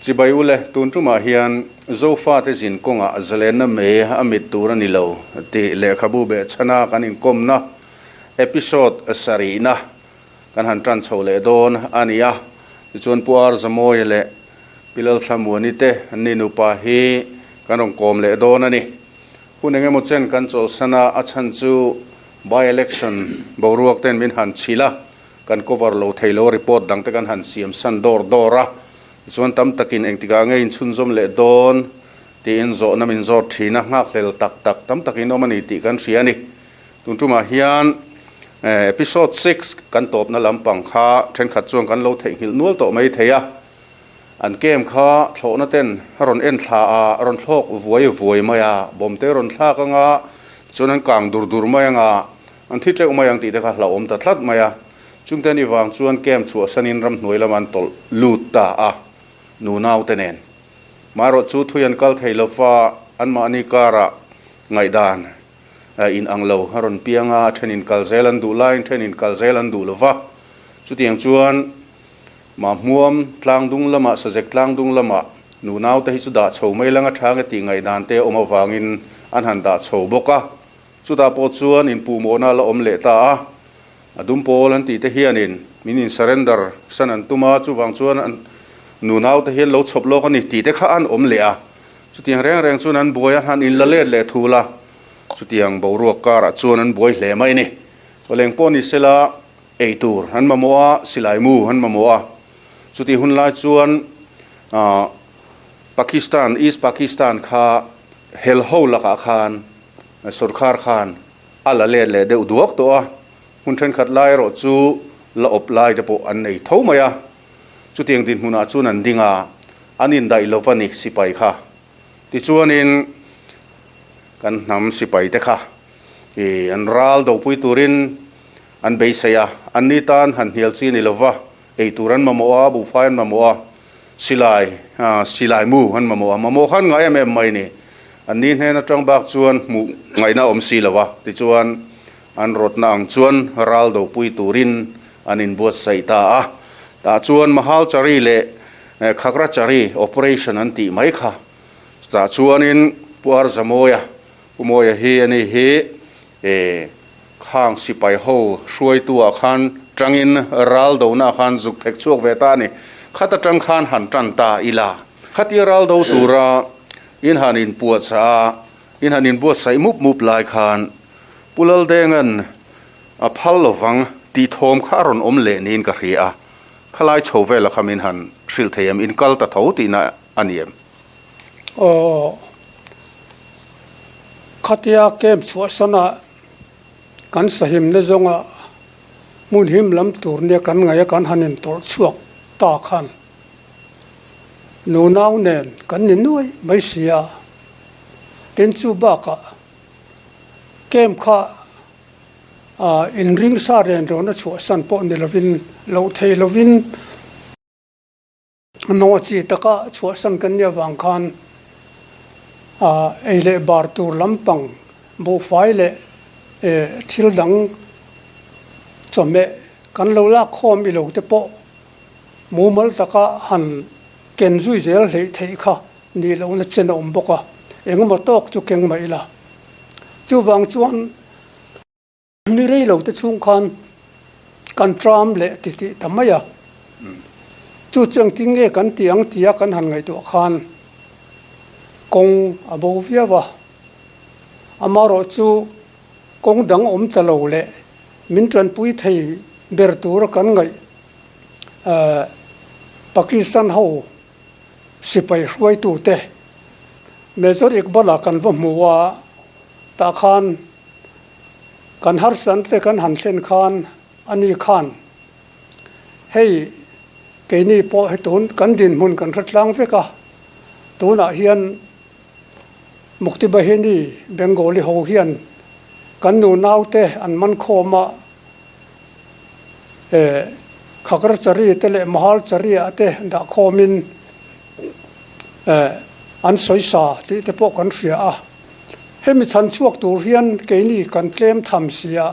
Chibai ule, tun tumah hian Zofate zin kawngah zalenna mei a mit tur a ni lo tih lehkhabu behchhana kan inkawmna episode sarihna kan han tan chho leh dawn a ni a. Tichuan Pu Ar Zamawia leh Pi Lalthlamuani te an ni nupa hi kan rawn kawm leh dawn a ni. Hun eng emaw chen kan chawlhsan a, a chhan chu by-election boruak ten min han chhilh a, kan cover lo thei lo report dang te kan han siam san dawr dawr a, tichuan tam takin engtikah nge inchhunzawm leh dawn tiin zawhna min zawt thin a, nghakhlel tak tak tam takin awm a ni tih kan hria a ni. Tun tumah hian episode six kan tawpna lampang kha thenkhat chuan kan lo theihnghilh nual tawh mai thei a, An kem kha thlawhna ten a rawn en thla a, a rawn thlawk vuai vuai mai a, bawm te rawn thlak anga chuan an kang dur dur mai anga, an thi teuh mai ang tih te kha hlauhawm ta tlat mai a. Chungte ani vang chuan kem chhuahsanin ramhnuai lama an tawlh lut ta a, nunau te nen. Marawh chu thui an kal thei lova, anmahni karah ngaihdan in ang lo a rawn piang a, a thenin kal zel an duh laiin thenin kal zel an duh lova. Chutiang chuan Mahmuam tlangdung lamah, Sazek tlangdung lamah nunaute hi chu dah chho mai langa tha nge tih ngaihdan te a awm avangin an han dah chho bawk a. Chutah pawh chuan inpuhmawhna a la awm leh ta a. A dum pawl an tih te hianin min in surrender san an tum a, chuvang chuan an nunaute hian lo chhawp lawk a ni tih te kha an awm leh a. Chutiang reng reng chuan an buai a, han inla let leh thul a. Chutiang boruak karah chuan an buai hle mai a ni. Chawleng pawh ni sela. Ei tur an mamawh a, silai mu an mamawh a. Chutih hun lai chuan Pakistan, East Pakistan kha hel ho lakah khan sorkar khan a la let leh deuh duak tawh a. Hmun thenkhat lai erawh chu la awp lai te pawh an nei tho mai a. Chutiang dinhmunah chuan an ding a, an indaih lo va ni sipai kha. Tichuanin kan hnam sipai te kha ih an ral dopui turin An beisei a, an ni tan han hnial chi a ni lo va, ei tur an mamawh a, buhfai an mamawh a, silai, silai mu an mamawh a, mamawh khan ngai em em mai ni. An ni hnen atang bak chuan hmuh ngaihna a awm si lo va, tichuan an rawtna ang chuan ral dopui turin an inbuatsaih ta a. Tah chuan Mahal Chari leh Khagra Chari operation an tih mai kha. Chutah chuanin Pu Arzamawia, Pu Mawia hi a ni hi e. Khang sipai ho hruaitu ah khan tangin ral dona ah khan zuk thek chhuak ve ta a ni. Khat atang khan han tan ta ila. Khatia ral do tura in han inpuahchah a, in han inbuatsaih mup mup lai khan Pu Laldenga'n a phal lovang tih thawm kha a rawn awm leh niin ka hria a. Khalai chho vela kha min han hrilh thei em? In kal ta tho tihna a ni em? Aw, khatia camp chhuahsana kan sahimna zawnga hmun him lam tur nia kan ngaih a kan han intawrh chhuak ta khan nunau nen kan ni nuai mai si a, tin chu bakah camp kha ah inring sa ren rawna chhuahsan pawh ni lovin loh thei lovin. Nawh chi taka chhuahsan kan nih avang khan ei leh bar tur lampang buhfai leh thil dang chawhmeh kan lo lak khawm i lo te pawh mumal taka han ken zui zel hleih theih kha nih lohna chen a awm bawk a, engemaw tawk chu keng mai ila. Chuvang chuan. Mi rei lo te chhung khan kan tram leh ti tih ta mai a, chu chu engtin nge kan tih ang tia kan han ngaihtuah khan kawng a bo viau a, amaherawh chu kawng dang awm ta lo leh min tanpui thei ber tura kan ngaih Pakistan ho sipai hruaitute Major Iqbal-a kan va hmu a, tah khan Kan harsan te kan han thlen khan a ni khan hei keini pawh he tun kan dinhmun kan hre tlang vek a, tunah hian Mukti Bahini Bengali ho hian kan nunau te an man khawm a, eh Khagrachari te leh Mahalchari ah te dah khawmin eh an sawisa tih te pawh kan hria a. Hemi chhan chhuak tur hian keini kan tlem tham si a,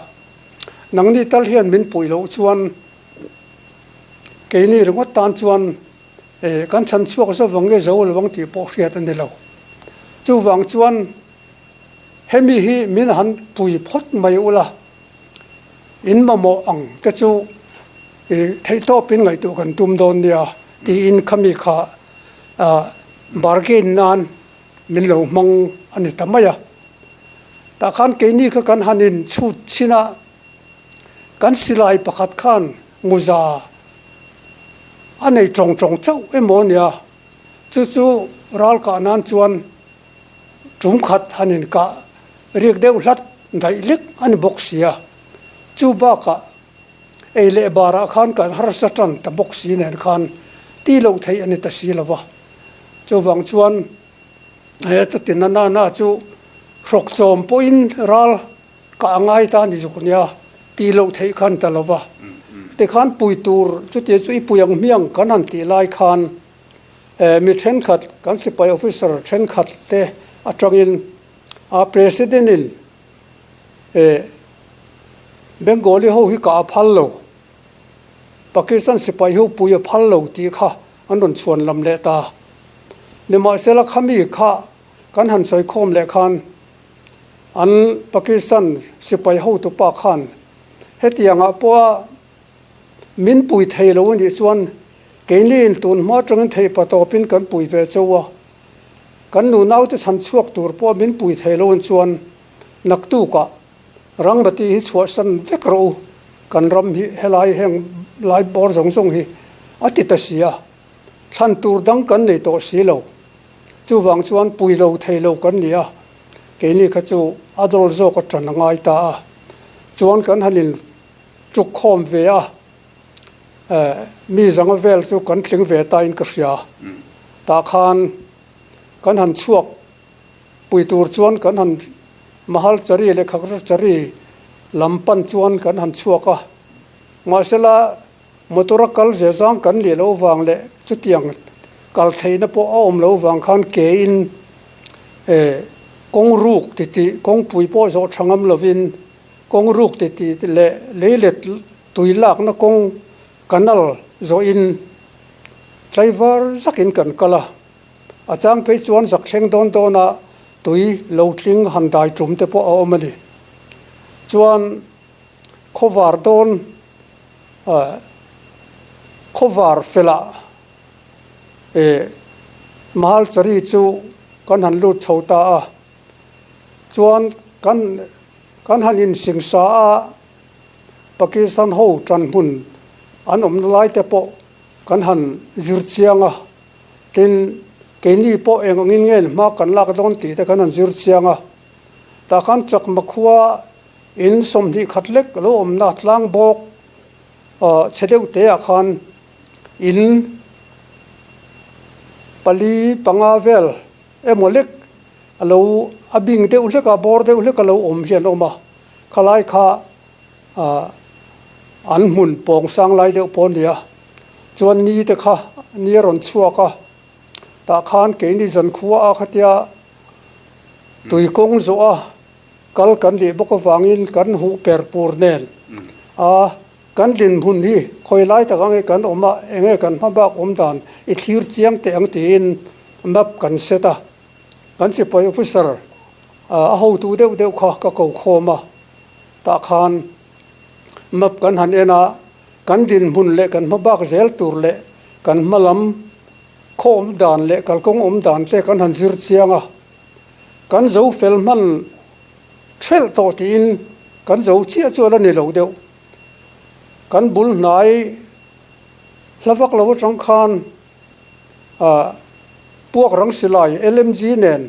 nangni tal hian min puih loh chuan keini ringawt tan chuan Kan chhan chhuak zo vang nge zo lo vang tih pawh hriat a ni lo. Chuvang chuan hemi hi min han pui phawt mai ula, in mamawh ang te chu theihtawpin ngaihtuah kan tum dawn nia tiin khami kha bargain nan min lo hmang a ni ta mai a. Tah khan keini kha kan han in chhut chhin a, kan silai pakhat khan nguza a nei tawng tawng chauh emaw nia, chu chu ral kah nan chuan tum khat han in kah rik deuh hlat daih lek a ni bawk si a, chu bakah ei leh barah khan kan harsa tan ta bawk si nen khan ti loh theih a ni ta si lo va, chuvang chuan he chutin a nana chu hrawk chawm pawhin ral Ka a ngai ta ni zuk nia tih loh theih khan ta lo va. Tikhan pui tur chuti chu i pui ang hmiang kan han tih lai khan mi thenkhat kan sipai officer thenkhat te atangin a President in Bengali ho hi ka a phal lo, Pakistan sipai ho pui a phal lo tih kha an rawn chhuan lam leh ta. Nimahsela khami kha kan han sawi khawm leh khan An Pakistan sipai hotupa khan hetiangah pawha min pui thei lo a nih chuan keini in tun hma atangin theih pa tawpin kan pui ve chauh a, kan nunaute chhan chhuak tur pawha min pui thei lo an chuan naktukah Rangmati hi chhuahsan vek rawh u, kan ram hi helai heng lai bawr zawng zawng hi a ti ta si a, thlan tur dang kan nei tawh si lo. Chuvang chuan pui lo thei lo kan ni a, keini kha chu a dawl zawk a tan a ngai ta a. Chuan kan han in tuk khawm ve a, mi zanga vel chu kan tling ve ta in ka hria. Tah khan kan han chhuak pui tur chuan kan han Mahal Chari leh Khagra Chari lam pan chuan kan han chhuak a. Mahsela Motor a kal ze zang kan nih loh vang leh chutiang kal theihna pawh a awm loh vang khan ke in kawng ruk titih kawngpui pawh zawh tha ngam lovin kawng ruk titih leh leilet tui lakna kawng canal zawhin tlaivar zakin kan kal a, a chang phei chuan zak thleng dawn dawnah tui lo tling han dai tum te pawh a awm a ni. Chuan khawvar dawn Khawvar felah Mahal Chari chu kan han lut chho ta a, chuan kan kan han insingsa a, Pakistan ho tan hmun an awmna lai te pawh kan han zir chiang a, tin keini pawh eng angin nge hma kan lak dawn tih te kan han zir chiang a, tah khan Chakma khua In 20 khat lek lo awmna tlang bawk chhe deuh te ah khan in pali panga vel emaw lek a lo a bing deuh hlek a bawr deuh hlek a lo awm hian a awm a, khalai kha an hmun pawng sang lai deuh pawh a ni a, chuan ni te kha ni a rawn chhuak a, tah khan keini zankhua a khatia tui kawng zawh a. Kal kan lih bawk avangin kan huh per pur nen a, kan dinhmun hi khawi lai tak ange kan awm a, enge kan hma bak awm dan i thlir chiang teh ang tiin map kan set a, kan sipai officer a hotu deuh deuh kha ka ko khawm a, tah khan map kan han en a, kan dinhmun leh kan hma bak zel tur leh kan hma lam khaw awm dan leh kalkawng awm dan te kan han zir chiang a. Kan zo fel hman thelh tawh tiin kan zo chiah chu a la ni lo deuh. Kan bul hnai hla vak lo atang khan ah puak rang silai LMG nen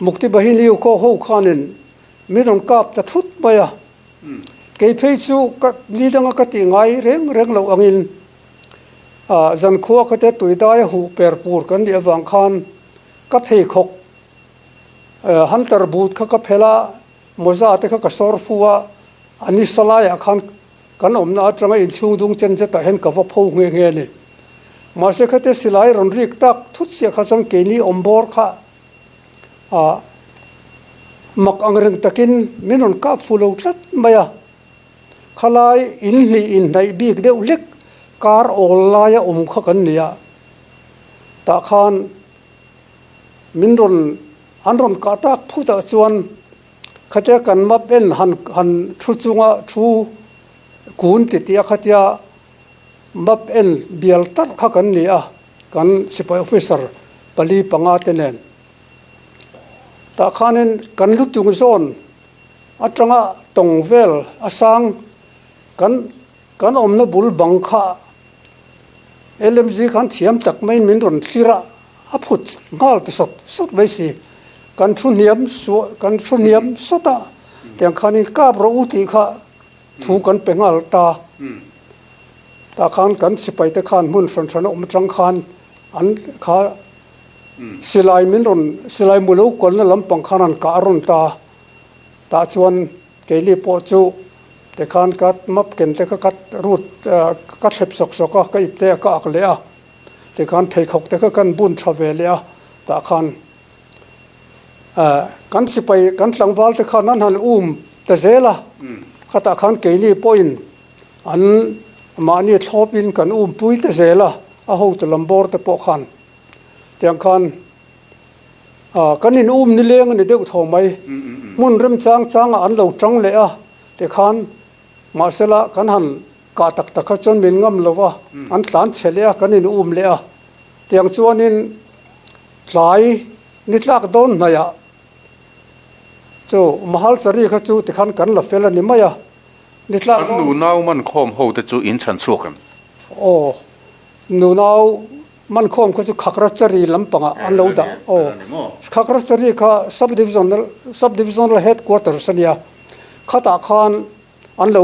Mukti Bahini khaw ho khanin min rawn kap ta thut mai a. Kei phei chu ka ni danga ka tih ngai reng reng loh angin ah zankhua khate tuidai a huh per pur kan nih avang khan Ka pheikhawk hunter boot kha ka phelh a, mawza te kha ka sawr fu a, a ni sa laiah khan kan awmna atanga inchhung dung chen zetah hian ka va pho nghe nghe a ni. Mahse khate silai rawn rik tak thut chiah kha chuan keini awm bawr kha ah mak ang reng takin min rawn kap fu lo tlat mai a. Khalai inhnih inhnaih bik deuh hlek kar awl laia awm kha kan ni a. Tah khan min rawn an rawn kah tak phutah chuan khatia kan map en han han thu chunga thu kun titih a khatia map en bial tarh kha kan ni a, kan sipai officer pali panga te nen. Tah khanin kan lutung zawn atanga tawng vel a sang kan kan awmna bul bang kha LMG khan thiam tak maiin min rawn thlir a, a phut nghal ta sawt sawt mai si. Kan thu hniam suah kan thu hniam sawt a, tiang khanin kap rawh u tih kha thu kan pe nghal ta. Tah khan kan sipai te khan hmun hran hran a awm atang khan an kha silai min rawn silai mu lo kawlna lampang khan an kah rawn ta. Tah chuan keini pawh chu tikhan ka map ken te kha ka rut ka thlep sawk sawk a, ka ip te a ka ak leh a, tikhan pheikhawk te kha kan bun tha ve leh a, tah khan kan sipai kan tlangval te khan an han um ta zel a, khatah khan keini pawhin an mahni thlawpin kan um pui ta zel a, a hotu lam bawr te pawh khan tiang khan. Kan in um nileng a ni deuh tho mai. Hmun remchang changah an lo tang leh a, tikhan mahsela kan han kah tak tak kha chuan min ngam lo va, an tlan chhe leh a, kan in um leh a. Tiang chuanin tlai ni tlak dawn hnaihah chu Mahal Chari kha chu tikhan kan la fel a ni mai a, ni tlak dawn. Kan nunau mankhawm ho te chu in chhan chhuak em? Aw, nunau Mankhawm kha chu Khakrachari lampangah an lo dah aw. Khakrachari kha Sub Divisional Sub Divisional Headquarters a nia. Khatah khan an lo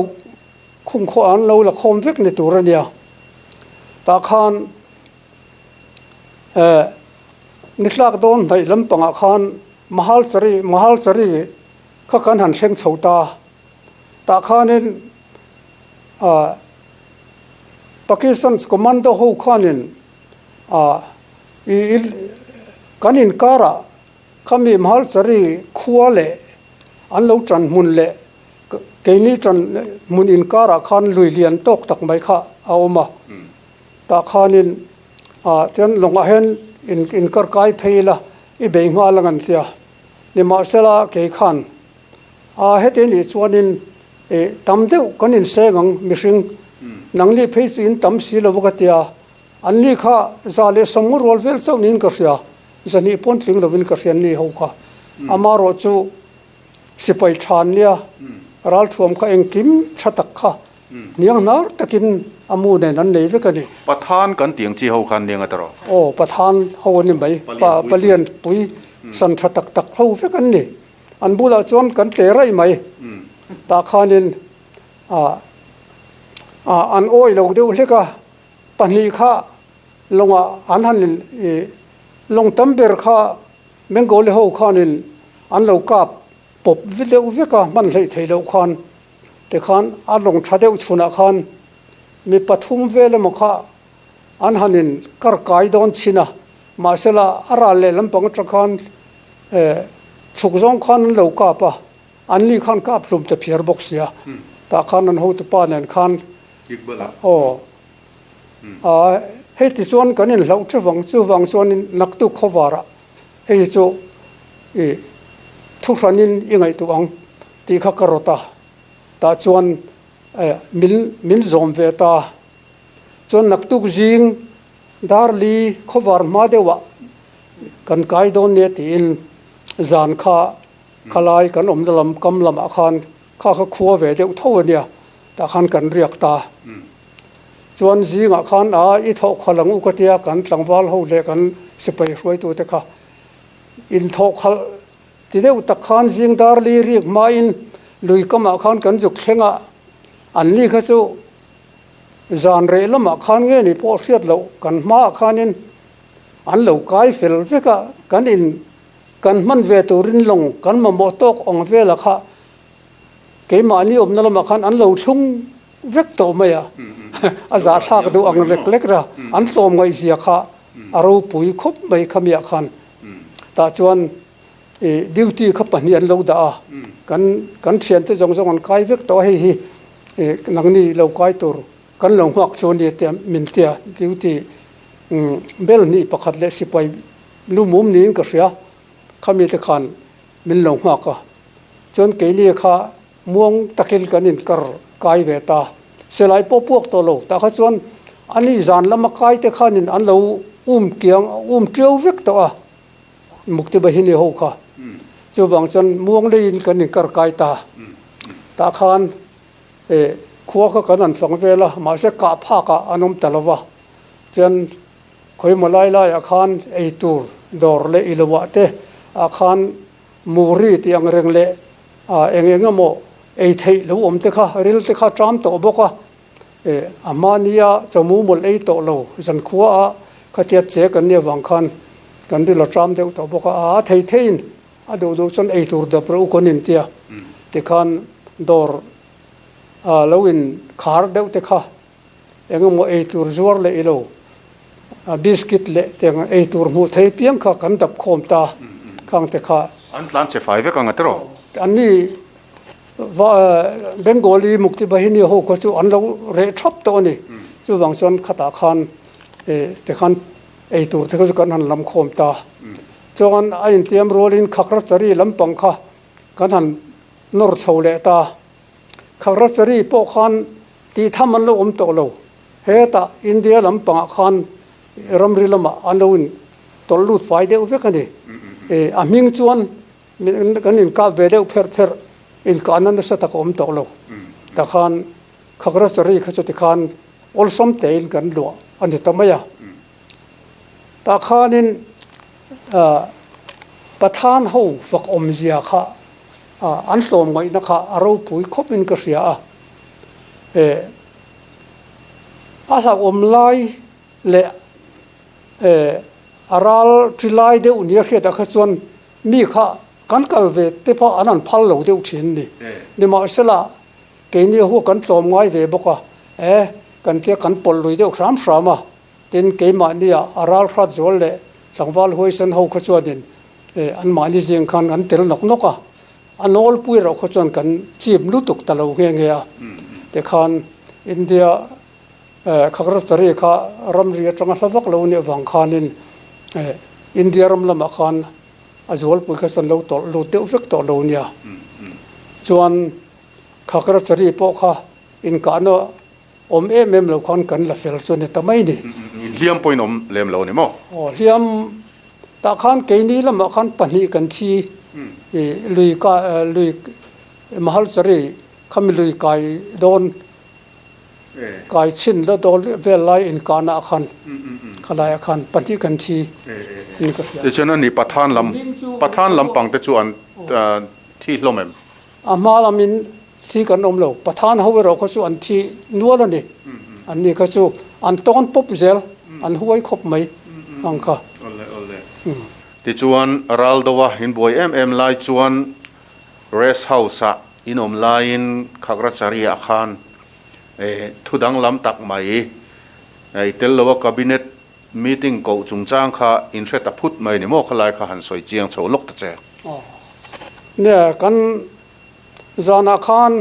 khung khawh an lo la khawm vek ni tur a nia. Tah khan eh ni tlak dawn hnaih lampangah khan Mahalchari Mahalchari kha kan han thleng chho ta. Tah khanin ah Pakistan commando ho khanin ah i kan inkarah khami Mhalchari khua leh an lo tan hmun leh keini tan hmun inkarah khan lui lian tawk tak mai kha a awm a. Tah khanin ah chuan lawngah hian inkar kai phei ila i bei nghal ang an tia. Nimahsela kei khan A heti anih chuanin eh tam deuh kan inseng ang mihring nangni phei chu in tam si lo ka tia, anni kha za leh sawmngaw rual vel chauh niin ka hria, zahnih pawn tling lovin ka hria anni ho kha. Amarawh chu sipai tha an nia, ralthuam kha engkim tha tak kha hniang hnar takin a mu nen an nei vek a ni. Pathan kan tih ang chi ho kha an nia nga tawh. Aw Pathan ho an ni mai, palian pui san tha tak tak ho vek an ni. An bulah chuan kan tle raih mai. Tah khanin ah an awi lo deuh hlek a, pahnih kha lawngah an han in ih lawng tam ber kha Bengali ho khanin an lo kap pawp deuh vek a, hman hleih theih loh khan tikhan a lawng tha deuh chhunah khan mi pathum vel emaw kha an han in kar kai dawn chhin a, mahsela a ral leh lampang atang khan chhuk zawng khan an lo kap a, an ni khan kap hlum ta phiar bawk sia, tah khan an hotupa nen khan aw a hei ti chuan kan inhlauh tha vang chuvang chuanin naktuk khawvarah hei hi chu ih thuhranin i ngaihtuah ang tih kha ka rawt a, tah chuan min min zawm ve ta. Chuan naktuk zing Darli khawvar hma deuhah kan kai dawn nia tiin zan kha khalai kan awmna lam kam lamah khan kha kha khua ve deuh tho a nia tah khan kan riak ta. Chuan zingah khan a i thawh khalh ang u ka tia kan tlangval ho leh kan sipai hruaitute kha inthawh khalh ti deuh tak khan zing Darli riak hmain lui kamah khan kan zuk thleng a, anni kha chu Zan reh lamah khan nge ni pawh hriat loh kan hmaah khanin an lo kai fel vek a, kan in kan hman ve turin lawng kan mamawh tawk ang vela kha keimahni awmna lamah khan an lo thlung vek tawh mai a, a zahthlak duh ang lek lek ra, an tlawm ngaihzia kha a ropui khawp mai khamiah khan tah chuan ih duty kha pahnih an lo dah a, kan kan thiante zawng zawng an kai vek tawh a hei hi. Nangni lo kai tur kan lo nghak chu a ni tia min tia duty Bel hnih pakhat leh sipai lu mum niin ka hria, khami te khan min lo nghak a. Chuan keini kha muang takin kan inkar kai ve ta. Silai pawh puak tawh lo tah kha chuan ani zan lama kai te khanin an lo um kiang um tiau vek tawh a, Mukti Bahini ho kha. Chuvang chuan muang leiin kan inkar kai ta. Tah khan eh khua kha kan han fang vel a, mahse kah phak ah an awm ta lo va. Chuan khawimaw lai laiah khan ei tur dawr leh i lo ah te ah khan muri tih ang reng leh ah eng eng emaw ei theih lo awm te kha ril te kha ṭam tawh bawk a. Eh a hmania chawmu mawlh ei tawh lo zankhua ah khatia che kan nih avang khan kan ril a ṭam deuh tawh bawk a, a thei theiin A duh duh chuan ei tur dap rawh u kan intia tikhan dawr ah lo in khar deuh te kha engemaw ei tur zuar leh ilo biscuit leh tiang ei tur hmuh thei piang kha kan dap khawm ta khang te kha. An tlan che fai vek ang a tiraw? Anni va Bengali Mukti Bahini ho kha chu an lo reh thap tawh a ni. Chuvang chuan khatah khan tikhan ei tur te kha chu kan han lam khawm ta. Chuan a intiam rualin Khakrachari lampang kha kan han nawr chho leh ta. Khakrachari pawh khan tih tham an lo awm tawh lo. Hetah India lampangah khan ramri lamah an lo in tawlh lut fai deuh vek a ni. A hming chuan kan inkap ve deuh pherh pherh, inkahna nasa tak a awm tawh lo. Tah khan Khakrachari kha chuti khan awlsam tein kan luah a ni ta mai a. Tah khanin Pathan ho fak awmzia kha an hlawm ngaihna kha a ropui khawp in ka hria a. A hlauhawm lai leh a ral ṭi lai deuh nia hriatah kha chuan mi kha kan kal ve te pawh an han phal lo deuh ṭhin ni. Nimahsela Keini hu kan tlawm ngai ve bawk a, e, kan tia kan pawlh lui deuh hram hram a, tin keimahnia a ral hrat zual leh tlangval huaisen ho kha chuanin e, anmahni zing khan an tel nawk nawk a, a nawlpui erawh kha chuan kan chip lutuk ta lo nghe nghe a, tikhan India e, Khagrachari kha ramri atanga hla vak lo nih avang khanin e, India ram lamah khan a zualpui kha chuan lo tawlh lut deuh vek tawh lo nia, chuan. Khakrachari pawh kha inkahna awm em em lo khan kan la fel chu a ni ta mai ni. Hliam pawhin awm lem lo a ni maw? Aw, hliam tah khan keini lamah khan pahnih kan thi i lui ka lui Mahalchari khami lui kai dawn kai chhin la dawn vel lai inkahna ah khan khalaiah khan pahnih kan thi ni ka hria. Tichuan a ni Pathan lam Pathan lampang te chu an thi hlawm em? A hma lamin thi kan awm lo, Pathan ho erawh kha chu an thi nual a ni. An ni kha chu an tawn pawp zel, an huai khawp mai ang kha. Awle awle. Tichuan Raldoa in buai em em lai chuan Rest House ah in awm laiin Khagrachari ah khan thu danglam tak mai i tel lo a Cabinet Meeting koh chungchang kha in hre ta phut mai ni maw? Khalai kha han sawi chiang chho lawk ta che. Nia, kan zanah khan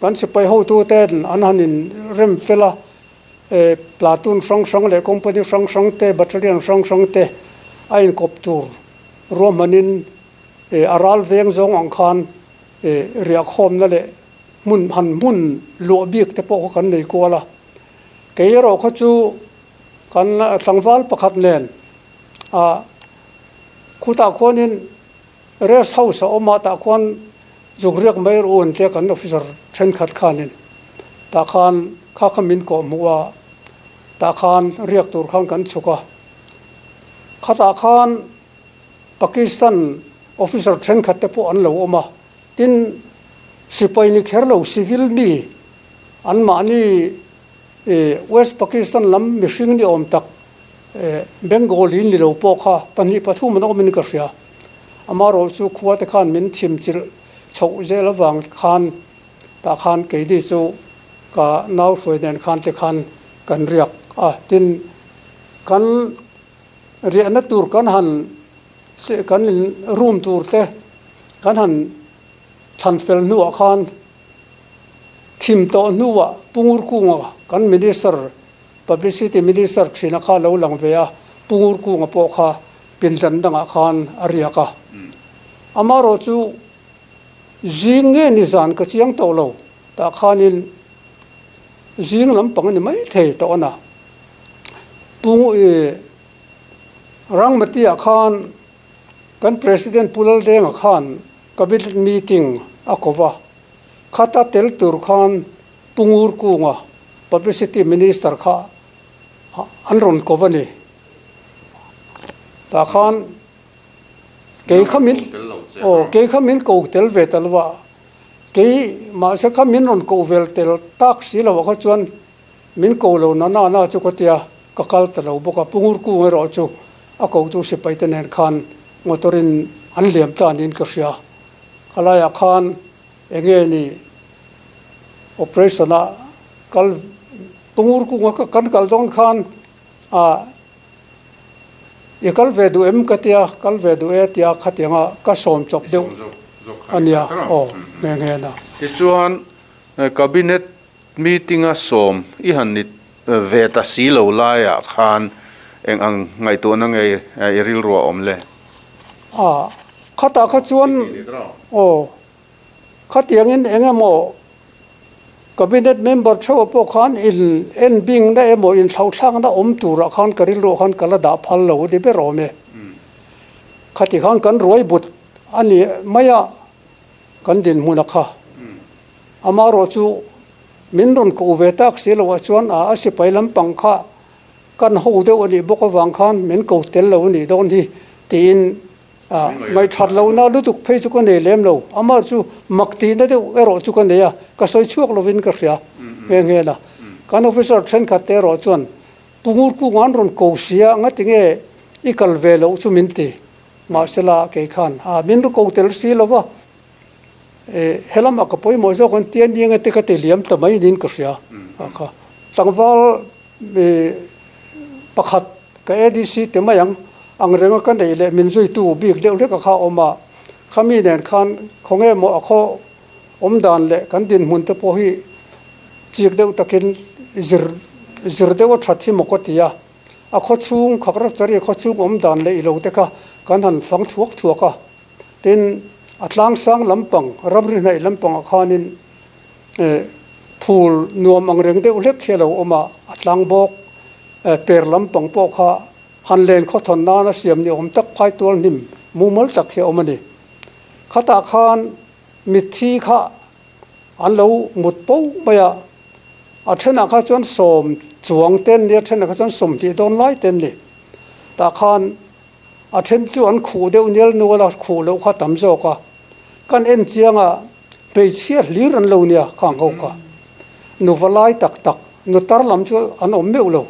kan sipai hotuten an han in rem fel a, platoon hrang hrang leh company hrang hrang te, battalion hrang hrang te a inkawp tur ruahmanin a ral veng zawng ang khan riahkhawmna leh hmun han hmun luah bik te pawh kha kan nei kual a. Kei erawh kha chu Kan tlangval pakhat nen ah khutah khuanin rest house a awm a, tah khuan zuk riak mai rawh u an tia kan officer thenkhat khanin tah khan kha kha min kawh hmuh a, tah khan riak tur khan kan chhuk a, khatah khan Pakistan officer thenkhat te pawh an lo awm a, tin sipai ni kher lo civil mi anmahni West Pakistan lam mihring ni awm tak Bengali ni lo pawh kha pahnih pathum an awmin ka hria. Amarawh chu khua te khan min thim chilh chhoh zel avang khan tah khan keini chu ka nau hruai nen khan te khan kan riak a. Tin, kan riahna tur kan han kan room tur te kan han thlan fel hnuah khan Thim tawh hnuah Pu Ngurkunga kan Minister, Publicity Minister thina kha lo lang ve a. Pungur kunga pawh kha pindan dangah khan a riak a. Amaherawh chu zing nge ni zan ka chiang tawh lo, tah khanin zing lampang a ni maithei tawh a na. Pung i Rangmati-ah khan kan President Pu Laldenga khan Cabinet meeting a ko va, khata tel tur khan Pu Ngur Kunga, Publicity Minister kha an rawn ko va ni. Tah khan kei kha min aw kei kha min ko tel ve ta lo a, kei mahse kha min rawn ko vel tel tak si lo ah kha chuan min ko lo na na na chu ka tia ka kal ta lo bawk a, Pu Ngur Kung erawh chu a kotu sipai te nen khan motor in an liam ta niin ka hria. Khalaiah khan Enge ni operation a kal Tungur kunga ka kan kal dawn khan ah i kal ve duh em ka tia kal ve duh e tia khatianga ka sawm chawp deuh a nia aw nghe nghe na. Tichuan cabinet meeting a sawm i han ni ve ta si lo laiah khan eng ang ngaihtuahna nge i rilru a awm le? A, khatah kha chuan aw, khatiangin eng emaw cabinet member theuh pawh khan in en bingna emaw in thlauhthlakna awm turah khan ka rilruah khan ka la dah phal lo a ni ber awm e. Khati khan kan ruai but a ni mai a, kan dinhmun a kha. Amaherawh chu min rawn koh ve tak si loh ah chuan a a sipai lampang kha kan ho deuh a nih bawk avang khan min ko tel lo a nih dawn hi tiin a ngaihthat lohna lutuk phei chu ka nei lem lo. Amah chu mak tihna deuh erawh chu ka nei a, ka sawi chhuak lovin ka hria nghe nghe la. Kan officer thenkhat te erawh chuan Pu Ngurkunga an rawn ko sia ngati nge i kal ve loh chu min ti. Mahsela kei khan a min rawn ko tel si lo va. E helamah ka pawimawh zawk an tia nia nge te ka ti liam ta mai niin ka hria a kha. Tlangval e pakhat ka ADC ti mai ang ang renga ka neih leh min zuitu bik deuh hlek a kha a awm a, khami nen khan khawnge maw a khaw awm dan leh kan dinhmun te pawh hi chik deuh takin zir zir deuh a that hi maw ka ti a, a khaw chhung Khakrachari khaw chhung awm dan leh ilo te kha kan han fang thuak thuak a. Tin, a tlangsang lampang, ramri hnaih lampangah khanin phul nuam ang reng deuh hlek hi a lo awm a, a tlang bawk. Per lampang pawh kha han len khawthawn nana siam ni awm tak phai tual hnim mumal tak hi a awm a ni. Khatah khan mitthi kha an lo mut po mai a, a thenah kha chuan sawm chuang te an ni a, a thenah kha chuan 20 dawn lai te an ni. Tah khan A then chu an khuh deuh nial nual a, khuh loh kha tam zawk a. Kan en chiang a, hmeichhia hlir an lo nia khang ho kha. Nuva lai tak tak, nu tar lam chu an awm meuh lo.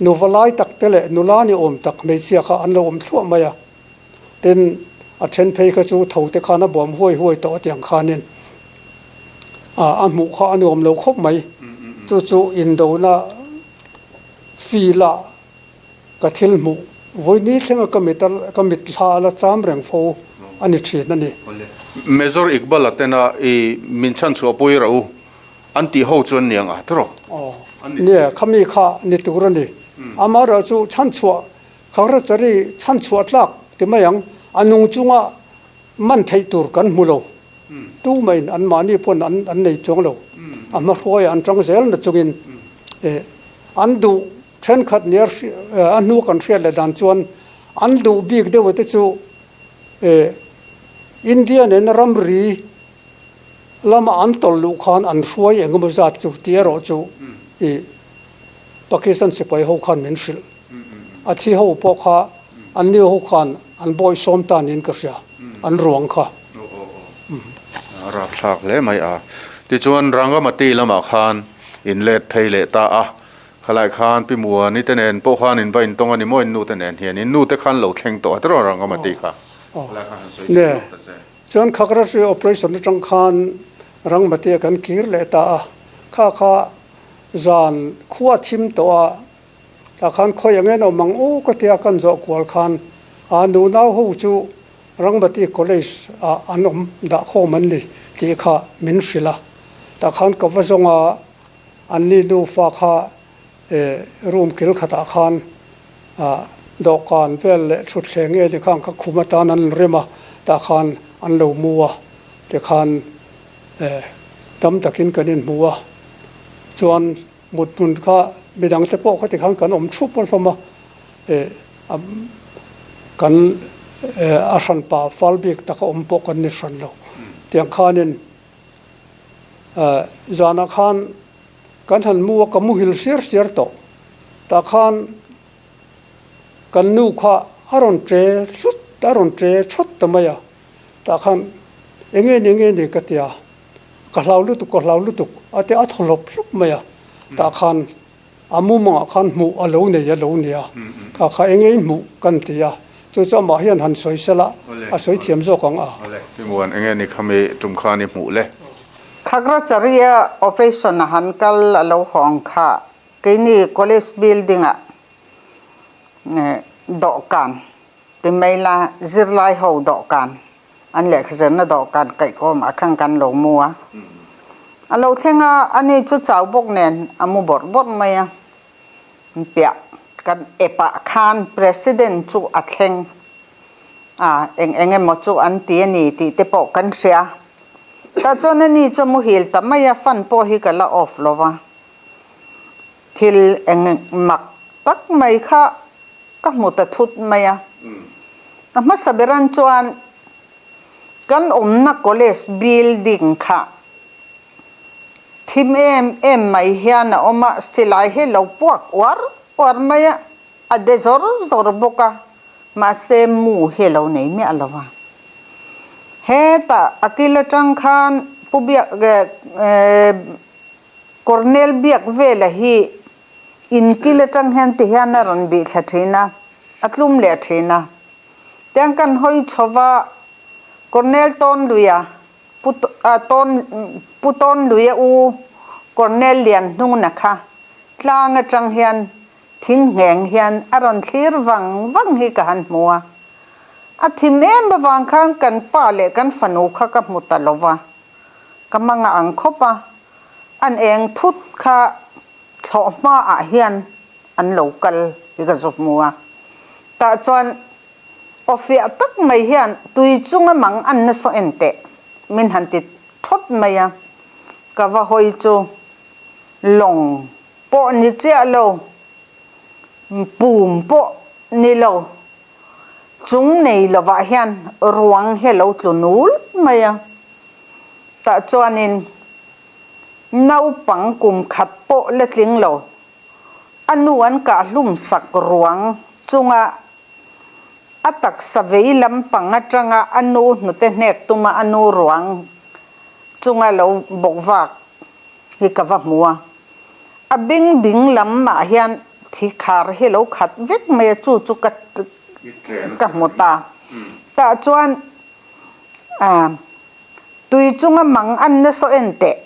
Nuva lai tak te leh nula ni awm tak hmeichhia kha an lo awm thluah mai a. Tin, a then phei kha chu tho te khan a bawm huai huai tawh a tiang khanin a hmuh kha a nuam lo khawp mai. Chu chu indona field ah Ka thil hmuh vawi thlenga ka mit a ka mit hla a la cham reng fo a ni thin a ni. Major Iqbal a tena i min chhan chhuah pui rah u an tih ho chuan niang a tawrh. Aw nia khami kha ni tur a ni. Amaherawh chu chhan chhuah Khagrachari chhan chhuah tlak ti mai ang a nung chunga man theih tur kan hmu lo. Tu mahin an mahni pawn an an nei chuang lo. A hma hruaiah an tang zel na chungin an duh Thenkhat nia a hnu kan hriat leh dan chuan an duh bik deuh te chu India nena ramri lama an tawlh luh khan an hruai eng emaw zat chu tih erawh chu Pakistan sipai ho khan min hrilh. A thi ho pawh kha an ni ho khan an bawihsawm ta niin ka hria an ruang kha. A rapthlak hle mai a. Tichuan Rangamati lamah khan in let phei leh ta a. Khalai khan Pi Muani te nen pawh khan in va intawng a ni maw in nu te nen hian in nu te khan lo thleng tawh a tiraw Rangamati kha. Khalai khan han sawi chiang lawk ta che. Chuan Khagrasri operation atang khan Rangmati a kan kir leh ta a, kha kha zan khua thim tawh a, tah khan khawi ang en awm ang u ka tia kan zawh kual khan a nunau ho chu Rangmati College ah an awm dah khawm an ni tih kha min hrilh a, tah khan ka va zawng a. An ni nufa kha room kil khatah khan Dawhkan vel leh thutthleng nge ni khan ka khum atan an rem a, tah khan an lo mu a, tikhan tam takin kan inhmu a, chuan mut hmun kha midang te pawh kha tikhan kan awm thup a hlawm a, kan a hranpa fal bik taka awm pawh kan ni hran lo. Tiang khanin zanah khan kan han mu a, ka muhil siar siar tawh, tah khan Kan nu kha a rawn ṭe hlut, a rawn ṭe thawt ta mai a, tah khan eng nge ni, eng nge ni ka ti a, ka hlau lutuk, ka hlau lutuk a ti a, a thaw hlawp hlawp mai a, tah khan a mumangah khan hmuh a lo nei a lo nia, tah kha eng nge i hmuh kan ti a, chu chu amah hian han sawi sela a sawi thiam zawk ang a. Timuan eng nge ni khami tum khan i hmuh le? Khagrachari-a operation a han kal a lo hawng kha Keini college building ah dawhkan ti mai la zirlai ho dawhkan an lehkha zirna dawhkan kaihkawm ah khan kan lo mu a. A lo thleng a, ani chu chau bawk nen a mu bawrh bawrh mai a. Piah kan ep ah khan president chu a thleng a, eng eng emaw chu an ti a ni tih te pawh kan hria. Tah chuan ani chu a muhil ta mai a, fan pawh hi ka la off lo va. Thil eng mak tak mai kha ka hmu ta thut mai a. A hmasa beran chuan kan awmna college building kha thim em em mai hian a awm a, silai hi lo puak uar uar mai a, a de zawr zawr bawk a, mahse mu hi a lo nei miah lo va. Hetah a kil atang khan Pu Biak Cornel biak vela hi inkil atang hian ti hian a rawn bih thla thin a, a tlum leh thin a. Tiang kan hawi chho va, Cornel tawn luia Pu tawn Pu tawn luia u Cornel lian hnungna kha tlang atang hian thing ngheng hian a rawn thlir vang vang hi ka han hmu a. A thim em avang khan kan pa leh kan fanu kha ka hmu ta lo va. Ka hmanga ang khawp a, an eng thut kha thlawh hmaah hian an lo kal hi ka zu hmu a. Tah chuan aw fiah tak mai hian tui chunga mang an nasa en teh min han ti thawt mai a, ka va hawi chu lawng pawh ni chiah lo, pum pawh ni lo. Chung nei lovah hian ruang hi a lo tlu nul mai a, tah chuanin naupang kum khat pawh la tling lo, a nu an kah hlum sak ruang chunga a taksa vei lampang atanga a nu hnute hnek tuma a nu ruang chunga lo bawk vak hi ka va hmu a. A beng ding lam ah hian thi khar hi lo khat vek mai a chu chu ka ka hmu ta. Tah chuan ah tui chunga mang an na saw en teh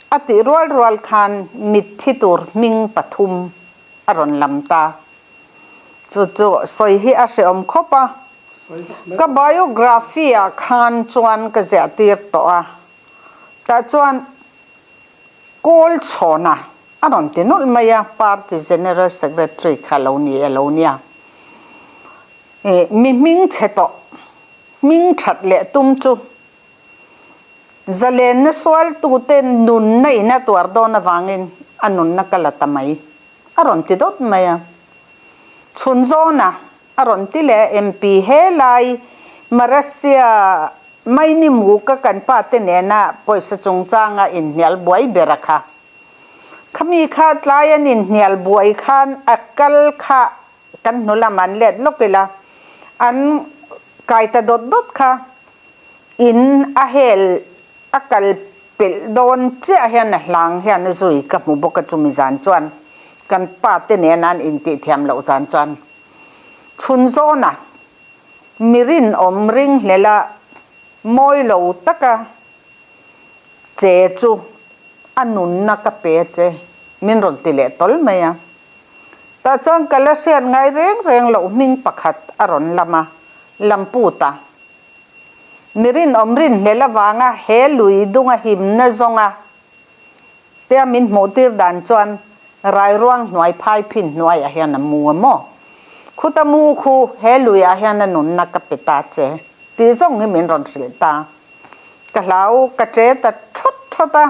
a tih rual rual khan mitthi tur hming pathum a rawn lam ta. Chu chu sawi hi a hrehawm khawp a. Ka biography ah khan chuan ka ziah tir tawh a. Tah chuan Kawl chhawna a rawn ti nawlh mai a, Party General Secretary kha lo ni e lo nia. Ih, mi hming chhe tawh, hming that leh tum chu zalenna sualtute nunna in a tuar dawn avangin a nunna ka la ta mai a rawn ti dawt mai a. Chhun zawna a rawn ti leh a, MP he lai Malaysia Maini Muka kan pa te nena pawisa chungchanga inhnial buai ber a kha. Khami kha tlai an inhnial buai khan a kal kha kan hnu lam an let lawk ila, an kai ta dawt dawt kha in a hel a kal pelh dawn chiah hian a hlang hian a zui ka hmu bawk a chumi zan chuan kan pa te nena an intihthiam loh zan chuan chhun zawna Mi rinawm ringhlela mawi lo taka che chu a nunna ka pe che min rawn ti leh tawl mai a. Tah chuan ka la hriat ngai reng reng loh hming pakhat a rawn lam a, Lampu ta. Mi rinawm rinhlel avanga he lui dunga himna zawnga Tia min hmuh tir dan chuan Rairuang hnuai phai phin hnuaiah hian a mu a maw? Khuta mu khu he luiah hian a nunna ka pe ta che tih zawng hi min rawn hrilh ta. Ka hlau ka ṭe ta ṭhawt ṭhawt a,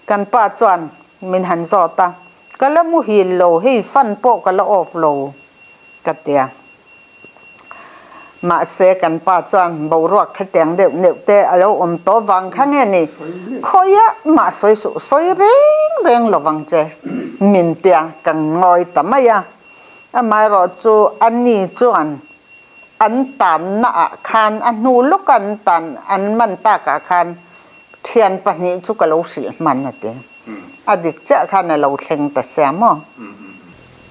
kan pa chuan min han zawt a, ka la muhil lo, hei fan pawh ka la off lo ka tia. Mahse kan pa chuan boruak khatiang deuh neuh te a lo awm tawh vang kha nge ni, khawiah mah sawi suh, sawi reng reng lo vang che min tia ka ngawi ta mai a. Amaherawhchu a ni chuan an tanna ah khan a hnu lawk an tan an man takah khan thian pahnih chu ka lo hrilh hman a ti. A dik chiah khan a lo thleng ta sia maw?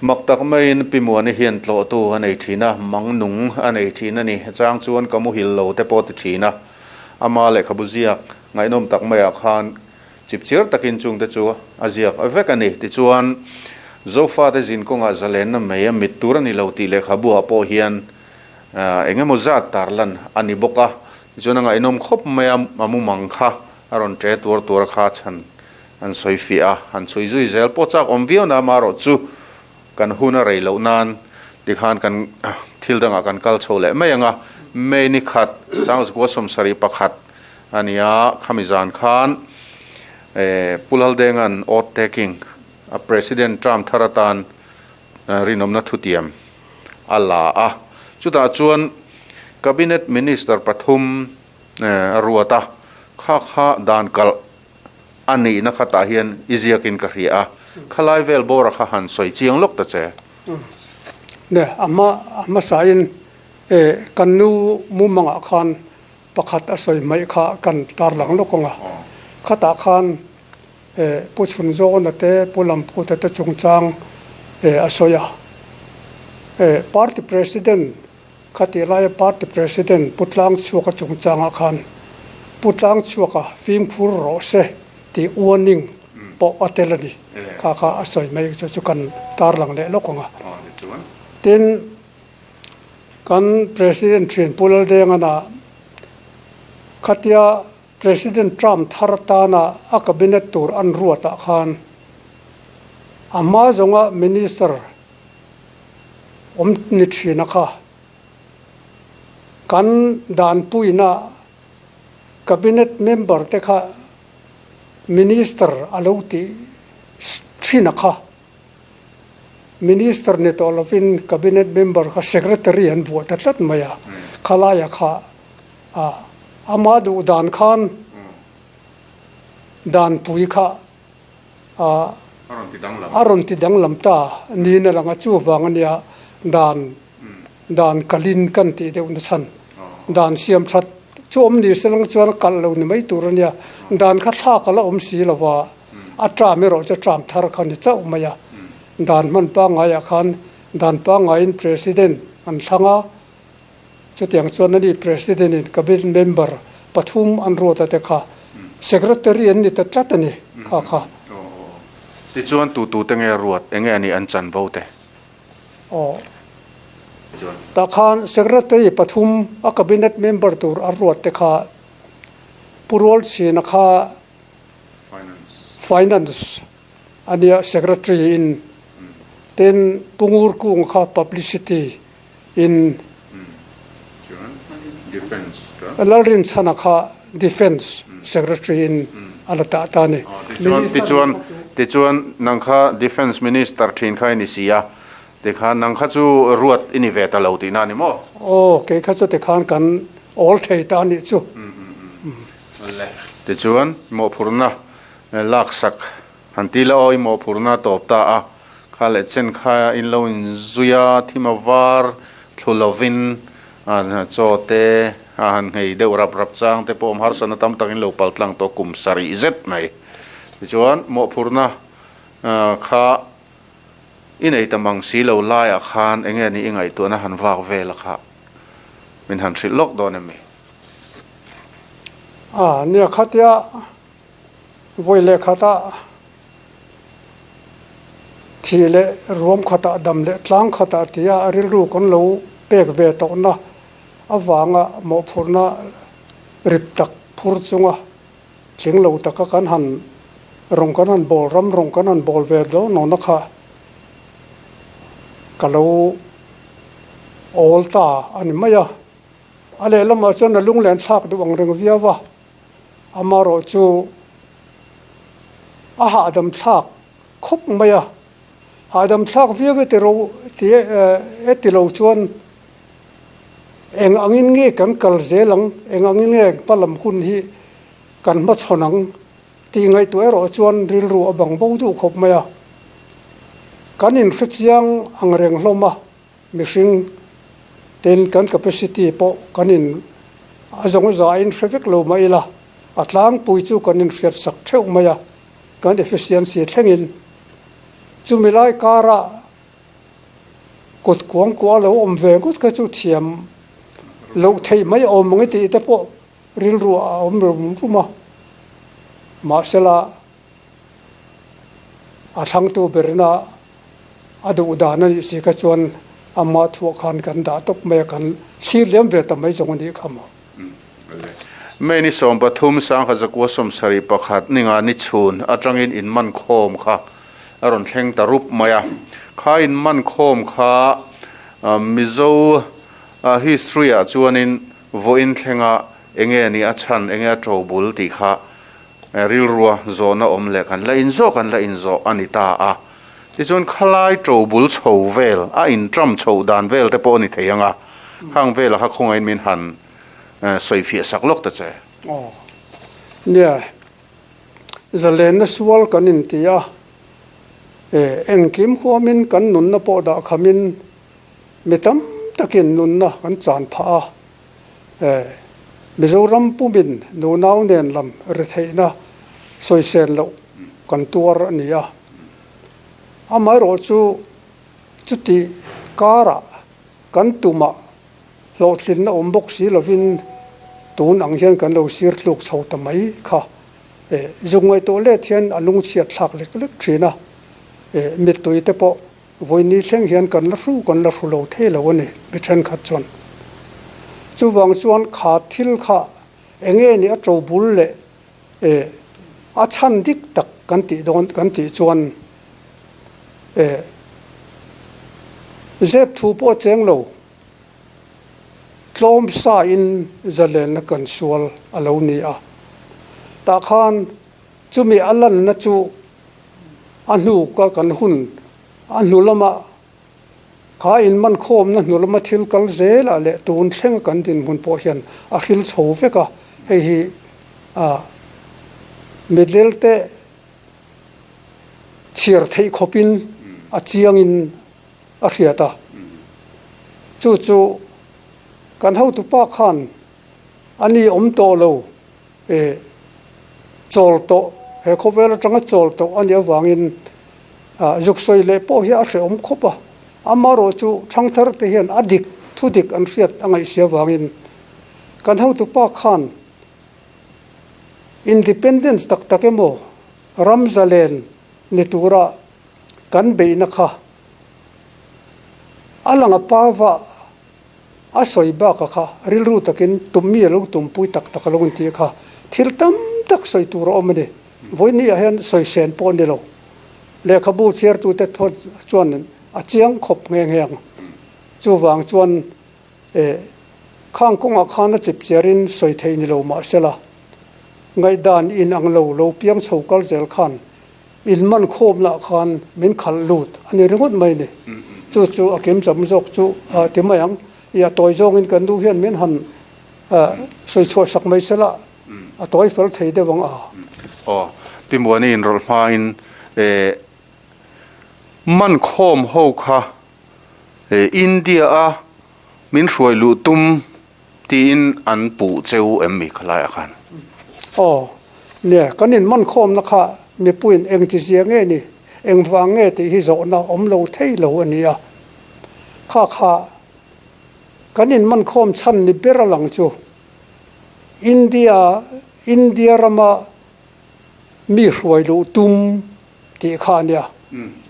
Mak tak maiin Pi Muani hian tlawhtu a nei thin a, mang nung a nei thin a ni. Chang chuan ka muhil lo te pawh ti thin a. Ama lehkhabu ziak ngaihnawm tak maiah khan chipchiar takin chungte chu a ziak vek a ni. Tichuan, Zofate zin kawngah zalenna mai a mit tur a ni lo tih lehkhabuah pawh hian eng emaw zat tarlan a ni bawk a. Tichuan a ngaihnawm khawp mai a, a mumang kha a rawn ṭe tuar tuar kha chhan an sawi fiah a, han chhui zui zel pawh chak awm viau na amaherawh chu kan hun a rei loh nan tikhan kan thil dangah kan kal chho leh mai ang a, May ni khat Sangzukua 71 a ni a, khami zan khan Pu Laldenga'n oath taking a President term thar atan rinawmna thutiam a la a, chutah chuan Cabinet Minister pathum a ruat a, kha kha dan kalh a nihna khatah hian i ziakin ka hria a, khalai vel bawra kha han sawi chiang lawk ta che. Ne, a hma a hmasain e kan nu mumangah khan pakhat a sawi hmaih kha kan tarlang lawk ang a, khatah khan e Pu Chhunzawna te Pu Lamputa te chungchang e a sawi a, e party president Khatih laia party president Pu Tlangchhuaka chungchangah khan Pu Tlangchhuaka fimkhur rawh se tih warning pawh a tel a ni. Kha kha a sawi mai chu chu kan tarlang leh lawk ang a. Tin, kan president thian Pu Laldengan-a khatia President Trump thar tana a cabinet tur an ruatah khan a hma zawnga minister awm ni thin a kha. Kan danpuina cabinet member te kha minister a lo tih thin a kha. Minister ni tawh lovin cabinet member kha secretary an vuah ta tlat mai a, khalaia kha a ama duh dan khan danpui kha a rawn ti danglam ta niin a lang a, chuvang a nia dan dan kalin kan tih deuh na chhan dan siam that chu awm ni se lang chuan kalh lo ni mai tur a nia, dan kha thlak a la awm si lo va, a term erawh chu term thar kha ni chauh mai a, dan hman pangaiah khan dan pangaiin president an thlang a, Chutiang chuan ani President in Cabinet member pathum an ruat a te kha Secretary an ni ta tlat a ni kha kha. Tichuan tu tu te nge ruat enge a nih an chanvo te? Aw. Tah khan Secretary pathum a Cabinet member tur an ruat te kha Pu Rualchhina kha Finance a nia Secretary in tin Pu Ngurkunga kha Publicity in Lalrinchhana kha Defence Secretary in a la tah ta a ni. Tichuan, tichuan nang kha Defence Minister thin kha i ni si a, tikhan nang kha chu ruat i ni ve ta lo tihna a ni maw? Aw, kei kha chu tikhan kan awl thei ta a nih chu. Tichuan, mawhphurhna laksak Han ti la aw, i mawhphurhna a tawp ta a, kha leh chen kha in lo inzui a, thim a var thlu lovin chaw te a han nghei deuh rap rap chang te pawh awm harsatna tam tak in lo pal tlang tawh kum sarih zet mai. Tichuan mawhphurhna kha i nei ta mang si lo laiah khan eng nge ni i ngaihtuahna han vak vel a kha min han hrilh lawk dawn em ni? A nia khatia Vawi leh khatah thih leh ruam khatah dam leh tlang khatah tia rilru kan lo pek ve tawhna avanga mawhphurhna rip tak phur chunga tling lo taka kan han rawng kan han bawl ram rawng kan han bawl ve dawn nawna kha ka lo. awl ta a ni mai a. A lehlamah chuan a lunglen thlak duh ang reng viau a, amaherawhchu a hahdam thlak khawp mai a. Hahdam thlak viau e tiro ti e ti lo chuan eng angin nge kan kal zel ang, eng angin nge hmalam hun hi kan hmachhawn ang tih ngaihtuah erawh chuan rilru a bang bo duh khawp mai a. Kan inhrechiang ang reng hlawm a, mihring ten kan capacity pawh kan in a zawng zain hre vek lo mah ila, a tlangpui chu kan inhriat sak theuh mai a, kan efficiency thlengin. Chumi lai karah kut kuang kuah lo awm ve ngawt kha chu thiam loh theih mai awm ang i tih te pawh rilru a awm rum rum a, mahsela a thlangtu berina a duh dan a nih si kha chuan ama thuah khan kan dah tawp mai a, kan thlir liam ve ta mai zawng a nih kha maw. May ni 13 sangkhat zakua 71 ninga ni chhun atangin inman khawm kha a rawn thleng ta rup mai a, kha inman khawm kha Mizo history ah chuanin Vawiin thlenga enge ni a chhan, enge a to bul tih kha rilrua zawhna awm leh kan la inzawh kan la inzawh a ni ta a. Tichuan khalai to bul chho vel, a inṭam chhoh dan vel te pawh a ni thei ang a, khang velah kha khawngaihin min han sawifiah sak lawk ta che. Aw, nia, zalenna sual kan inti a, engkim huamin kan nunna pawh dah khamin Mi tam takin nunna kan chan phah a, Mizoram pumin nunau nen lam retheihna sawisel loh kan tuar a ni a. Amaherawh chu chuti karah kan tumah hlawhtlinna awm bawk si lovin tun ang hian kan lo sir tluk chho ta mai kha. Zuk ngaihtuah let hian a lungchhiat thlak lek lek thin a, mittui te pawh Vawiini thleng hian kan la hru kan la hru lo thei lo a ni, mi thenkhat chuan. Chuvang chuan kha thil kha enge ni a to bul leh e a chhan dik tak kan tih dawn kan tih chuan e zep thu pawh a cheng lo, tlawm sa in zalenna kan sual a lo ni a. Tah khan chumi a lanna chu A hnu ka kan hun a hnu lama kha inman khawmna hnu lama thil kal zelah leh tun thlenga kan dinhmun pawh hian a hril chho vek a, hei hi ah middle te chhiar theih khawpin a chiangin a hriat a, chu chu kan hotupa khan a ni awm tawh lo. E chawl tawh, he khawvel atanga chawl tawh a nih avangin zuk sawi leh pawh hi a hrehawm khawp a. Amaherawh chu thangthar te hian a dik, thu dik an hriat a ngaihsi avangin kan hotupa khan independence tak tak emaw ram zalen ni tura kan beihna kha a lang a pa vah A sawi baka kha rilru takin tum mi a lo tumpui tak tak a lo intih kha thil tam tak sawi tur a awm a ni. Vawiini ah hian sawi sen pawh a ni lo. Lehkhabu chhiartute chuan a chiang khawp nghe nghe ang. Chuvang chuan eh khang kawngah khan a chip chiarin sawi theih ni lo mahsela ngaihdan in ang lo lo piang chho kal zel khan In man khawmna khan min khalh lut a ni ringawt mai ni. Chu chu a kim cham zawk chu ti mai ang. I a tawi zawngin kan nu hian min han sawi chhuah sak mai se la, a tawi fel thei deuh ang a. Aw, Pi Muani inrawlh hmain man khawm ho kha India a min hruai luh tum Tiin an puh cheu em mi khalaiah khan? Aw, nia, kan inmankhawmna kha mipuiin eng ti zia nge ni, eng vang nge tih hi zawhna awm lo thei lo a ni a. Kha kha kan inmankhawm chhan ni ber a lang chu India, India rama mi hruai luh tum tih kha a nia.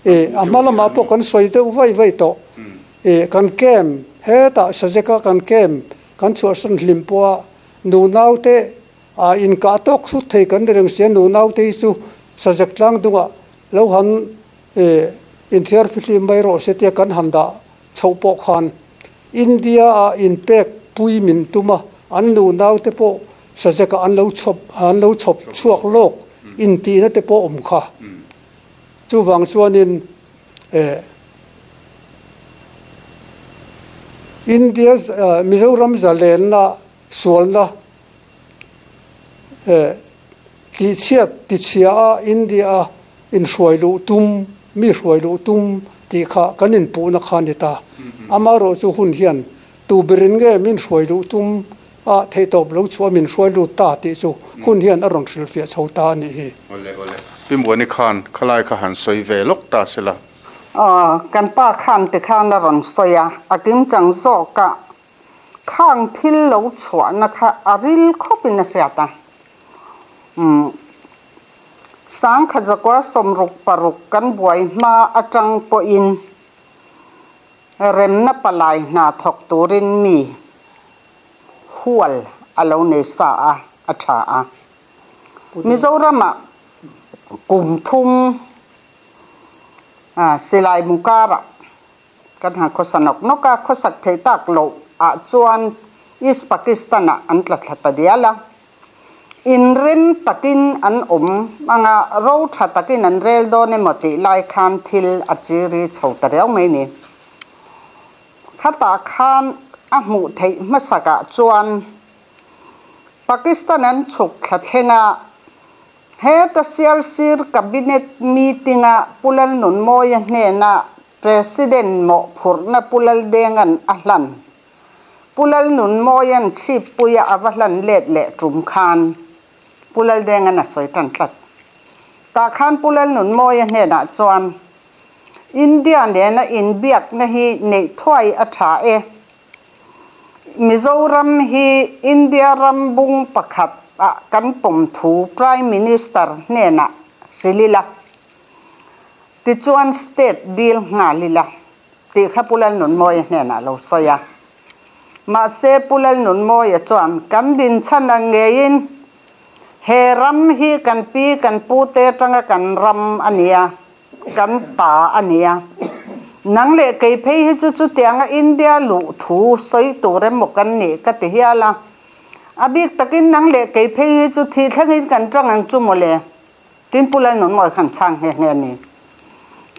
E, a hma lamah pawh kan sawi deuh vaih vaih tawh. E, kan camp, hetah Sajeka kan camp kan chhuahsan hlim pawha nunaute a inkah tawk thut thei kan ni reng sia, nunaute hi chu Sajek tlang dungah lo han e inthiar fihlim mai rawh se tia kan han dah chhoh pawh khan. India-ah inpek pui min tum a, an nunaute pawh Sazekah an lo chhawp an lo chhawp chhuak lawk intihna te pawh awm kha. Chuvang chuanin eh India Mizoram zalenna sualna eh tihchhiat tichhia a India a inhruai luh tum mi hruai luh tum tih kha kan inpuhna kha a ni ta. Amaherawh chu hun hian Tu berin nge min hruai luh tum a theihtawp lo chhuah min hruai lut ta tih chu hun hian a rawn hrilhfiah chho ta a nih hi. Awle awle. Pi Muani khan khalai kha han sawi ve lawk ta se la. Aw, kan pa khan ti khan a rawn sawi a, a kimchang zawk a, khang thil lo chhuahna kha a ril khawpin a hriat a. Umm, Sangkha zakua 66 kan buai hma atang pawhin Remna palai hna thawk turin mi hual a lo nei sa a, a tha a. Mizoramah kum thum silai mu karah kan han khawsa nawk nawk a, khawsak theih tak loh ah chuan East Pakistan ah an tla thla ta dial a. Inrem takin an awm anga ro tha takin an rel dawn emaw tih lai khan thil a chiri chho ta riau mai ni. Khatah khan a hmuh theih hmasakah chuan Pakistan an chhuk thla thleng a, heta Sialsir Cabinet meeting-a Pu Lalnunmawia hnena President mawhphurhna Pu Laldenga'n a hlan Pu Lalnunmawia'n chhippuia a va hlan let leh tum khan Pu Laldenga'n a sawi tan tlat. Tah khan Pu Lalnunmawia hnenah chuan, India nena inbiakna hi neih thuai a tha e. Mizoram hi India ram bung pakhat ah kan pawm thu Prime Minister hnenah hrilh ila, tichuan state dil nghal ila. Tih kha Pu Lalnunmawia hnenah a lo sawi a. Mahse, Pu Lalnunmawia chuan kan dinchhan ang ngeiin he ram hi kan pi kan pute atanga kan ram a nia, kan ta a nia. Nang leh kei phei hi chu chutianga India luh thu sawi tur emaw kan nih ka ti hial a. A bik takin nang leh kei phei hi chu thih thlengin kan tang ang chu mawle. Tin Pu Lalnunmawi khan chhang nghe nghe a ni.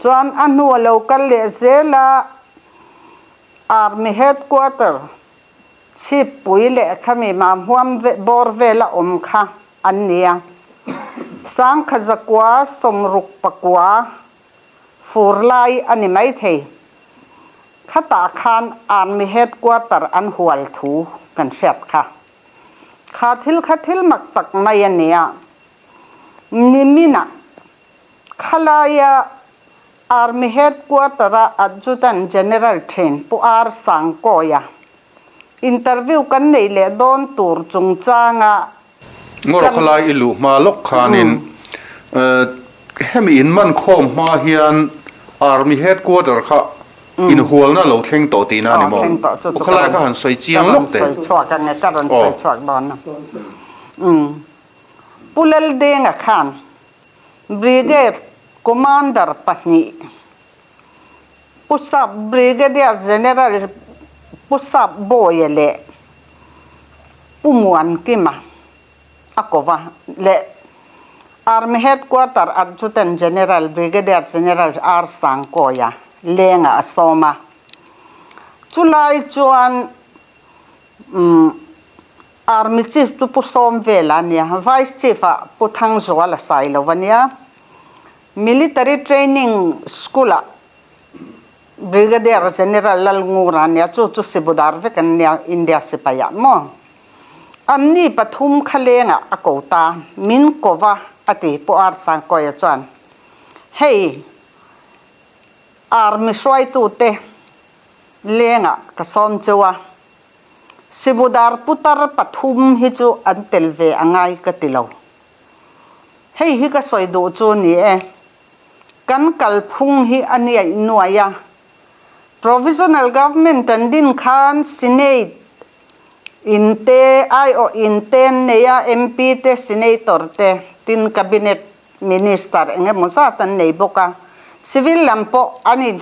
Chuan a hnu a lo kal leh zel a, Army Headquarter chhippui leh khami Mahmuam bawr vela awm kha an ni a. Sangkha zakua 64 fur lai a ni maithei. Khatah khan Army Headquarter an hual thu kan hriat kha. Kha thil kha thil mak tak mai a ni a. Niminah khalaia Army Headquarter-a Adjutant General thin Pu R Sangkawia interview kan neih leh dawn tur chungchanga Ngawr kan khalai i luh hma lawk khanin hemi inman khawm hma hian Army Headquarter kha Inhualna lo thleng tawh tihna a ni maw? Aw khalai kha han sawi chiang lawk teh. Aw. Pu Laldenga khan Brigade Commander pahnih, Pu Sap Brigadier General Pu Sap Bawia leh Pu Muankima a ko va leh Army Headquarter Adjutant General Brigadier General R Sangkawia lengah a sawm a. Chulai chuan Army Chief chu Pu Sawmvela a nia, Vice Chief ah Pu Thangzuala Sailo a nia. Military Training School ah Brigadier General Lalngura a nia, chu chu Sibudar vek an nia India sipai ah maw. Anni pathum kha lengah a ko ta, min ko va a ti Pu R Sangkawia chuan, Hei, Army hruaitute lengah ka sawm cheu a, Sibudar putar pathum hi chu an tel ve a ngai ka ti lo. Hei hi ka sawi duh chu ni e. Kan kalphung hi a niaih nuai a. Provisional Government an din khan Senate in te, aiawh in te an nei a, MP te, Senator te, tin Cabinet Minister eng emaw zat an nei bawk a. Civil lam pawh an in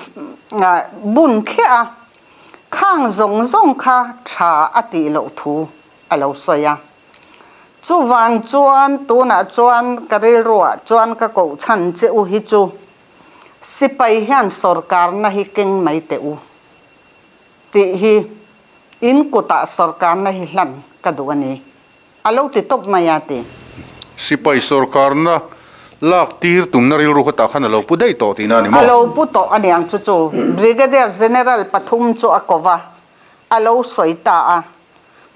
bun thliah a. Khang zawng zawng kha tha a tih loh thu a lo sawi a. Chuvang chuan tunah chuan ka rilruah chuan ka koh chhan che u hi chu sipai hian sawrkarna hi keng mai teh u tih hi in kutah sawrkarna hi hlan ka duh a ni. A lo ti tawp mai a ti. Sipai sawrkarna lak tir tumna rilru kha tah khan a lo pu daih tawh tihna a ni maw? A lo pu tawh a niang chu chu Brigadier General pathum chu a ko va, a lo sawi ta a.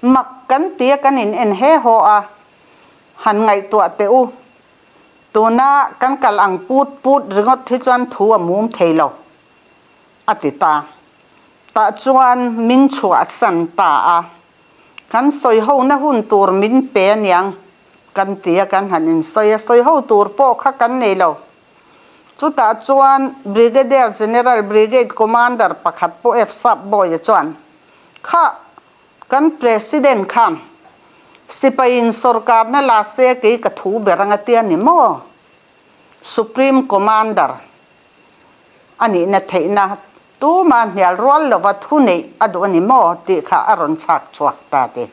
Mak kan ti a kan in en he haw a, han ngaihtuah teh u. Tuna kan kal ang put put ringawt hi chuan thu a mum thei lo, a ti ta. Tah chuan min chhuahsan ta a. Kan sawi hona hun tur min pe aniang kan ti a, kan han insawi a, sawi ho tur pawh kha kan nei lo. Chutah chuan Brigadier General Brigade Commander pakhat Pu F. Sapbawia chuan, Kha, kan President khan sipaiin sawrkarna la se kei ka thu ber anga tia ni maw? Supreme Commander a nihna theihna Tuma hnial rual lova thu neih a duh a ni maw tih kha a rawn chhak chhuak ta ti.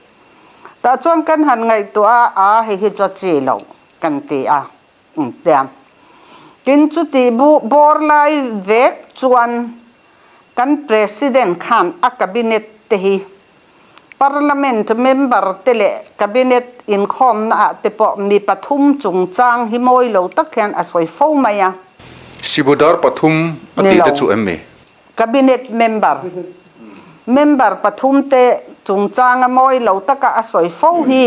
Tah chuan kan han ngaihtuah a, a hei hi chu a chi loh kan ti a, um tia. Tin chuti bu bawr lai vek chuan kan President khan a Cabinet te hi Parliament member te leh Cabinet inkhawmna ah te pawh mi pathum chungchang hi mawi lo tak hian a sawi fo mai a. Sibudar pathum a tih te chu em mi? Cabinet member member pathum te chungchang a mawi lo taka a sawi fo hi.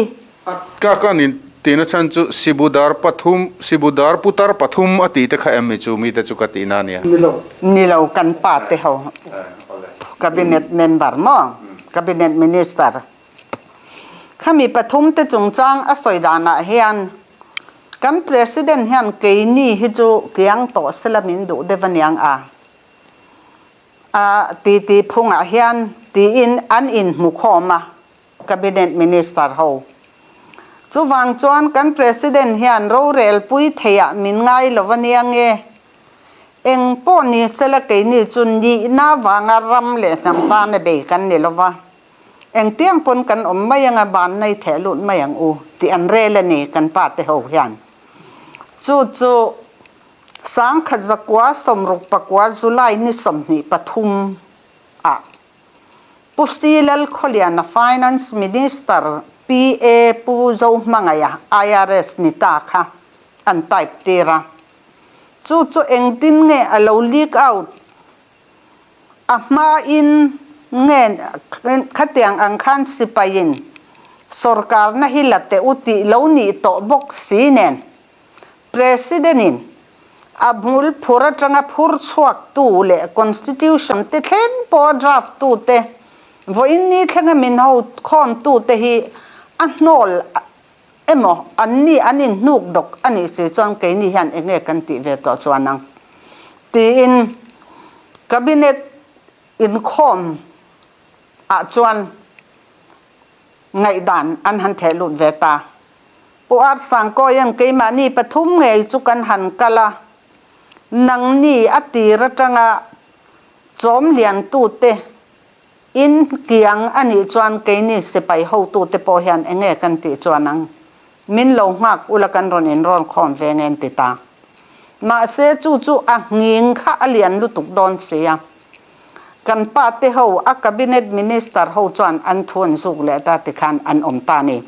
Ka kan in tihna chhan chu Sibudar pathum Sibudar putar pathum a tih te kha em mi chu mi te chu ka tihna a nia. Ni lo kan pa te ho. Cabinet member maw? Cabinet minister. Khami pathum te chungchang a sawi danah hian kan President hian keini hi chu kiang tawh sela min duh deuh aniang a, a titi phungah hian tiin an inhmu khawm a Cabinet minister ho. Chuvang chuan kan President hian rorel pui theiah min ngai lo ania nge? Eng pawh ni sela keini chu nihna vanga ram leh hnam tana bei kan ni lova, engtiang pawn kan awm mai anga ban nei theh lut mai ang u tih an rel a ni kan pa te ho hian. Chu chu Sangkhat zakua 64 July ni 23 ah Pu Sri Lalkhawliana Finance Minister PA Pu Zohmangaia IRS ni ta kha an type tir a. Chu chu engtin nge a lo leak out a hmain nge khatiang ang khan sipaiin sawrkarna hi la teh u tih lo nih tawh bawk si nen President-in a hmul phur atanga phur chhuaktu leh Constitution te thleng pawha draft-tu te, vawiin ni thlenga min ho khawmtu te hi a hnawl emaw an ni an inhnuk dawk a nih si chuan keini hian eng nge kan tih ve tawh chuan ang tiin Cabinet inkhawm ah chuan Ngaihdan an han theh lut ve ta. Pu Ar Sangkawia'n keimahni pathum ngei chu kan han kal a, nangni a tir atanga chawm liantute in kiang a nih chuan keini sipai hotute pawh hian enge kan tih chuan ang? Min lo nghak ula kan rawn inrawn khawm ve nge an ti ta. Mahse chu chu a nghing kha a lian lutuk dawn si a. Kan pa te ho, a cabinet minister ho chuan an thu an zuk leh ta tikhan an awm ta a ni.